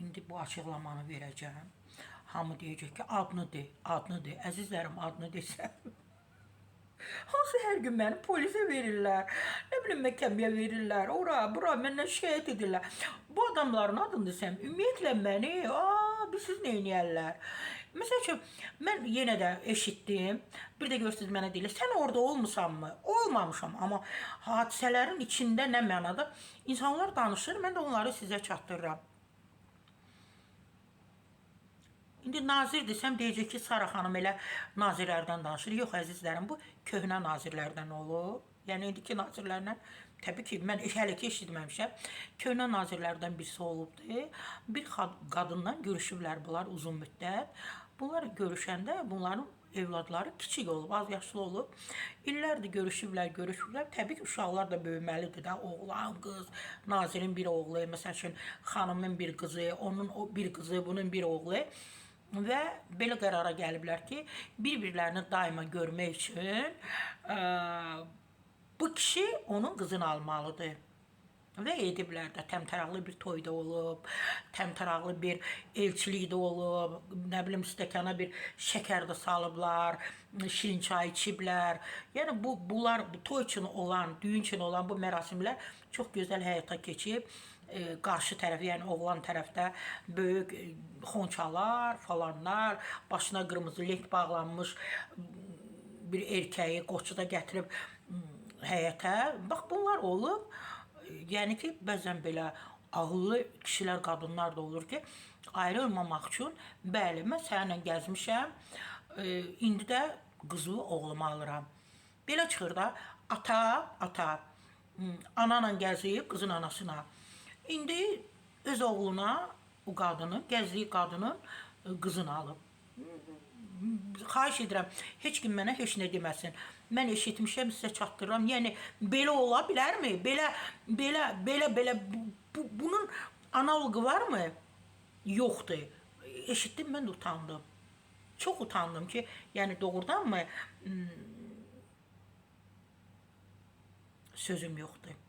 İndi bu açıqlamanı verəcəm. Hamı deyəcək ki, adını de, adını de. Əzizlərim, adını desəm. Hansı hər gün məni polisə verirlər, nə bilim məhkəməyə verirlər, ora, bura məndən şikayət edirlər. Bu adamların adını desəm, ümumiyyətlə məni, bilirsiniz nə eləyərlər? Məsəl üçün, mən yenə də eşitdim, bir də görürsünüz mənə deyirlər, sən orada olmusanmı? Olmamışam, amma hadisələrin içində nə mənada insanlar danışır, mən də onları sizə çatdırıram. İndi nazir desəm deyəcək ki, Sara xanım elə nazirlərdən danışır. Yox əzizlərim, bu köhnə nazirlərdən olub. Yəni indiki nazirlərlə təbii ki, mən hələ ki eşitməmişəm. Köhnə nazirlərdən birisi olubdu. Bir qadınla görüşüblər bunlar uzun müddət. Bunlar görüşəndə bunların evladları kiçik olub, az yaşlı olub. İllərdir görüşüblər, görüşüblər. Təbii ki, uşaqlar da böyüməlidir də. Oğlan, qız, nazirin bir oğlu, məsəl üçün xanımın bir qızı, onun o bir qızı, bunun bir oğlu. Və belə qərara gəliblər ki, bir-birlərini daima görmək üçün bu kişi onun qızını almalıdır. Və ediblər də, təmtəraqlı bir toy da olub, təmtəraqlı bir elçilik də olub, nə bilim stəkana bir şəkər də salıblar, şirin çay içiblər. Yəni bunlar bu toy üçün olan, düyün üçün olan bu mərasimlər çox gözəl həyata keçib. Qarşı tərəf, yəni oğlan tərəfdə böyük xonçalar, falanlar, başına qırmızı lent bağlanmış bir erkəyi qoçu da gətirib həyətə. Bax bunlar olub. Yəni ki, bəzən belə ağıllı kişilər, qadınlar da olur ki, ayrılmamaq üçün, bəli, mən səninlə gəzmişəm, indi də qızı oğluma alıram. Belə çıxır da, ata, ananla gəzib, qızın anasına. İndi öz oğluna o qadını, gəzdiyi qadının qızını alıb. Xahiş edirəm, heç kim mənə heç nə deməsin. Mən eşitmişəm, sizə çatdırıram. Yəni belə ola bilərmi? Belə belə belə belə bunun analoqu varmı? Yoxdur. Eşitdim, mən də utandım. Çox utandım ki, yəni doğrudanmı sözüm yoxdur.